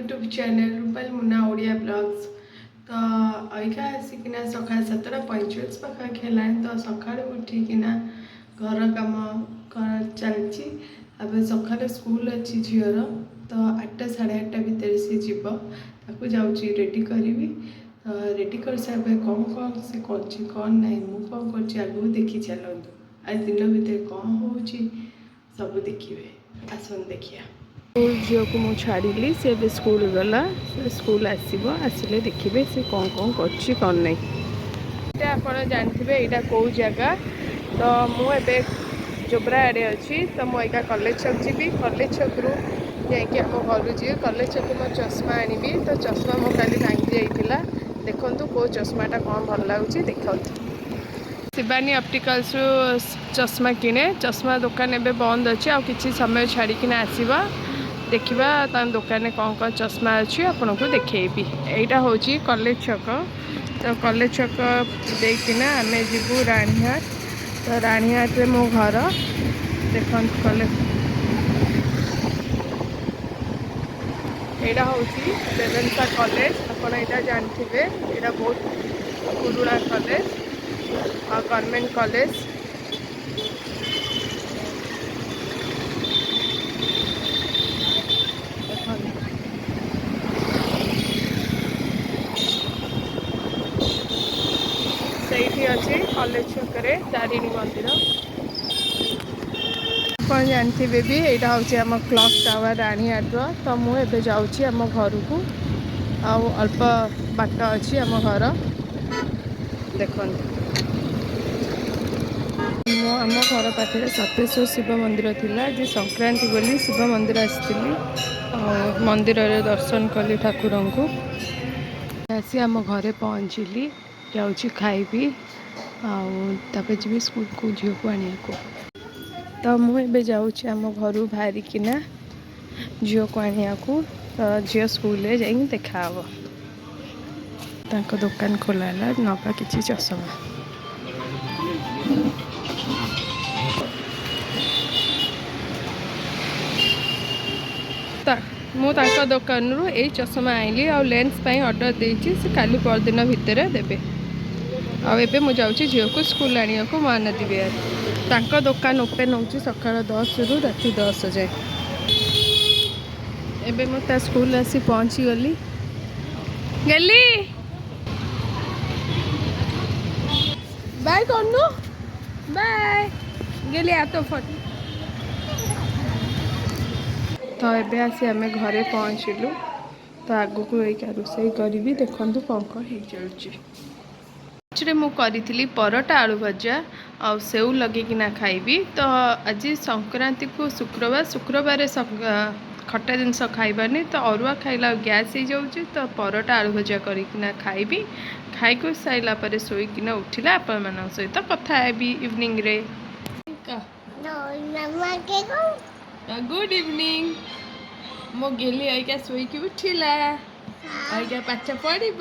YouTube channel Rupali Muna Odia blogs. ତ ଅଇକା ଆସିକିନା ସକାଳ 7:45 ପାଖାପାଖି ହେଲାଣି। ତ ସକାଳୁ ଉଠିକିନା ଘର କାମ ଚାଲିଛି। ଏବେ ସକାଳେ ସ୍କୁଲ ଅଛି ଝିଅର, ତ 8ଟା 8:30 ଭିତରେ ସେ ଯିବ। ତାକୁ ଯାଉଛି ରେଡ଼ି କରିବି। ତ ରେଡ଼ି କରିସାରିବା ପରେ କ'ଣ କ'ଣ ସେ କରୁଛି, କ'ଣ ନାହିଁ, ମୁଁ କ'ଣ କରୁଛି, ଆଗକୁ ଦେଖି ଚାଲନ୍ତୁ। ଆଜି ଦିନ ଭିତରେ କ'ଣ ହେଉଛି ସବୁ ଦେଖିବେ। ଆସନ୍ତୁ ଦେଖିବା। ସ୍କୁଲ ଝିଅକୁ ମୁଁ ଛାଡ଼ିଲି, ସେ ଏବେ ସ୍କୁଲ ଗଲା। ସେ ସ୍କୁଲ ଆସିବ, ଆସିଲେ ଦେଖିବେ ସେ କ'ଣ କ'ଣ କରୁଛି, କ'ଣ ନାହିଁ। ଏଇଟା ଆପଣ ଜାଣିଥିବେ ଏଇଟା କେଉଁ ଜାଗା। ତ ମୁଁ ଏବେ ଜୋବ୍ରା ଆଡ଼େ ଅଛି। ତ ମୁଁ ଏଇକା କଲେଜ ଛକ ଯିବି। କଲେଜ ଛକରୁ ଯାଇକି ଆମ ଘରୁ ଯିବି। କଲେଜ ଛକରୁ ମୋ ଚଷମା ଆଣିବି। ତ ଚଷମା ମୋ କାଲି ଭାଙ୍ଗି ଯାଇଥିଲା। ଦେଖନ୍ତୁ କେଉଁ ଚଷମାଟା କ'ଣ ଭଲ ଲାଗୁଛି, ଦେଖନ୍ତୁ। ଶିବାନୀ ଅପ୍ଟିକାଲ୍ସରୁ ଚଷମା କିଣେ। ଚଷମା ଦୋକାନ ଏବେ ବନ୍ଦ ଅଛି, ଆଉ କିଛି ସମୟ ଛାଡ଼ିକିନା ଆସିବା। ଦେଖିବା ତାଙ୍କ ଦୋକାନରେ କ'ଣ କ'ଣ ଚଷମା ଅଛି, ଆପଣଙ୍କୁ ଦେଖେଇବି। ଏଇଟା ହେଉଛି କଲେଜ ଛକ। ତ କଲେଜ ଛକ ଦେଇକିନା ଆମେ ଯିବୁ ରାଣୀହାଟ। ତ ରାଣୀହାଟରେ ମୋ ଘର। ଦେଖନ୍ତୁ କଲେଜ, ଏଇଟା ହେଉଛି ରେଭେନ୍ସା କଲେଜ। ଆପଣ ଏଇଟା ଜାଣିଥିବେ, ଏଇଟା ବହୁତ ପୁରୁଣା କଲେଜ ଆଉ ଗଭର୍ଣ୍ଣମେଣ୍ଟ କଲେଜ। ଦେଖନ୍ତୁ, ସେଇଠି ଅଛି କଲେଜ ଛକରେ ତାରିଣୀ ମନ୍ଦିର। ଆପଣ ଜାଣିଥିବେ ବି, ଏଇଟା ହେଉଛି ଆମ କ୍ଲକ୍ ଟାୱାର ରାଣୀହାଟର। ତ ମୁଁ ଏବେ ଯାଉଛି ଆମ ଘରକୁ, ଆଉ ଅଳ୍ପ ବାଟ ଅଛି ଆମ ଘର। ଦେଖନ୍ତୁ, ମୁଁ ଆମ ଘର ପାଖରେ ସତେଶ୍ୱର ଶିବ ମନ୍ଦିର ଥିଲା। ଆଜି ସଂକ୍ରାନ୍ତି ବୋଲି ଶିବ ମନ୍ଦିର ଆସିଥିଲି ଆଉ ମନ୍ଦିରରେ ଦର୍ଶନ କଲି ଠାକୁରଙ୍କୁ। ଆସି ଆମ ଘରେ ପହଞ୍ଚିଲି, ଯାଉଛି ଖାଇବି ଆଉ ତାପରେ ଯିବି ସ୍କୁଲକୁ ଝିଅକୁ ଆଣିବାକୁ। ତ ମୁଁ ଏବେ ଯାଉଛି ଆମ ଘରୁ ବାହାରିକିନା ଝିଅକୁ ଆଣିବାକୁ। ତ ଝିଅ ସ୍କୁଲରେ ଯାଇକି ଦେଖାହେବ। ତାଙ୍କ ଦୋକାନ ଖୋଲା ହେଲା, ନେବା କିଛି ଚଷମା। ମୁଁ ତାଙ୍କ ଦୋକାନରୁ ଏଇ ଚଷମା ଆଣିଲି ଆଉ ଲେନ୍ସ ପାଇଁ ଅର୍ଡ଼ର ଦେଇଛି, ସେ କାଲି ପରଦିନ ଭିତରେ ଦେବେ। ଆଉ ଏବେ ମୁଁ ଯାଉଛି ଝିଅକୁ ସ୍କୁଲ ଆଣିବାକୁ ମହାନଦୀ ବିହାର। ତାଙ୍କ ଦୋକାନ ଓପେନ୍ ହେଉଛି ସକାଳ 10ରୁ ରାତି 10 ଯାଏ। ଏବେ ମୁଁ ତା ସ୍କୁଲ ଆସି ପହଞ୍ଚିଗଲି। ଗଲି, ବାଏ କରୁନୁ, ବାଏ ଗେଲି ଆତ ଫଟ। ତ ଏବେ ଆସି ଆମେ ଘରେ ପହଞ୍ଚିଲୁ। ତ ଆଗକୁ ଏଇକା ରୋଷେଇ କରିବି। ଦେଖନ୍ତୁ କ'ଣ କ'ଣ ହେଇଯାଉଛି। ଲଞ୍ଚରେ ମୁଁ କରିଥିଲି ପରଟା ଆଳୁ ଭଜା ଆଉ ସେଉ ଲଗେଇକିନା ଖାଇବି। ତ ଆଜି ସଂକ୍ରାନ୍ତିକୁ ଶୁକ୍ରବାର, ଶୁକ୍ରବାରେ ଖଟା ଜିନିଷ ଖାଇବାନି। ତ ଅରୁଆ ଖାଇଲା ଆଉ ଗ୍ୟାସ୍ ହେଇଯାଉଛି। ତ ପରଟା ଆଳୁ ଭଜା କରିକିନା ଖାଇବି। ଖାଇକି ସାରିଲା ପରେ ଶୋଇକିନା ଉଠିଲା ଆପଣମାନଙ୍କ ସହିତ କଥା ହେବି ଇଭିନିଂରେ। Good evening. ମୋ ଗେଲି ଅଇକା ଶୋଇକି ଉଠିଲା, ଅଇକା ପାଠ ପଢ଼ିବ।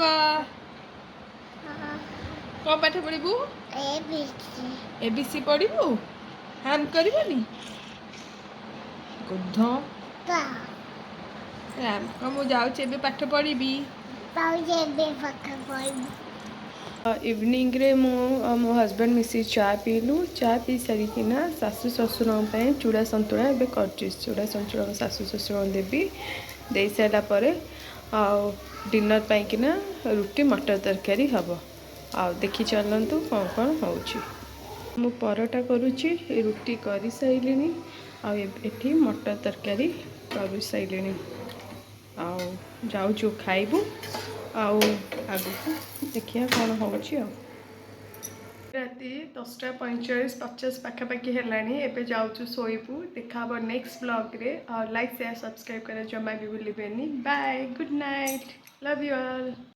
କ'ଣ ପାଠ ପଢ଼ିବୁ? ଏ ବି ସି ପଢ଼ିବୁ? ହାମ୍ କରିବନି ଗୋଧ। ରାମ, ମୁଁ ଯାଉଛି ଏବେ ପାଠ ପଢ଼ିବି। ଇଭିନିଂରେ ମୁଁ ଆଉ ମୋ ହଜବେଣ୍ଡ ମିଶି ଚା ପିଇଲୁ। ଚା ପିଇ ସାରିକିନା ଶାଶୁ ଶ୍ୱଶୁରଙ୍କ ପାଇଁ ଚୂଡ଼ା ସନ୍ତୁଳା ଏବେ କରୁଛି। ଚୂଡ଼ା ସନ୍ତୁଳା ମୋ ଶାଶୁ ଶ୍ୱଶୁରଙ୍କୁ ଦେବି। ଦେଇ ସାରିଲା ପରେ ଆଉ ଡିନର୍ ପାଇଁକିନା ରୁଟି ମଟର ତରକାରୀ ହେବ। ଆଉ ଦେଖି ଚାଲନ୍ତୁ କ'ଣ କ'ଣ ହେଉଛି। ମୁଁ ପରଟା କରୁଛି, ରୁଟି କରିସାରିଲିଣି ଆଉ ଏଠି ମଟର ତରକାରୀ କରିସାରିଲିଣି। ଆଉ ଯାଉଛୁ ଖାଇବୁ, ଆଉ ଆଗକୁ ଦେଖିବା କ'ଣ ହେଉଛି। ଆଉ ରାତି 10ଟା 45 50 ପାଖାପାଖି ହେଲାଣି। ଏବେ ଯାଉଛୁ ଶୋଇବୁ। ଦେଖା ହେବ ନେକ୍ସଟ ବ୍ଲଗ୍ରେ। ଆଉ ଲାଇକ୍, ସେୟାର, ସବସ୍କ୍ରାଇବ୍ କରିବା ଜମା ବି ଭୁଲିବେନି। Bye, good night, love you all.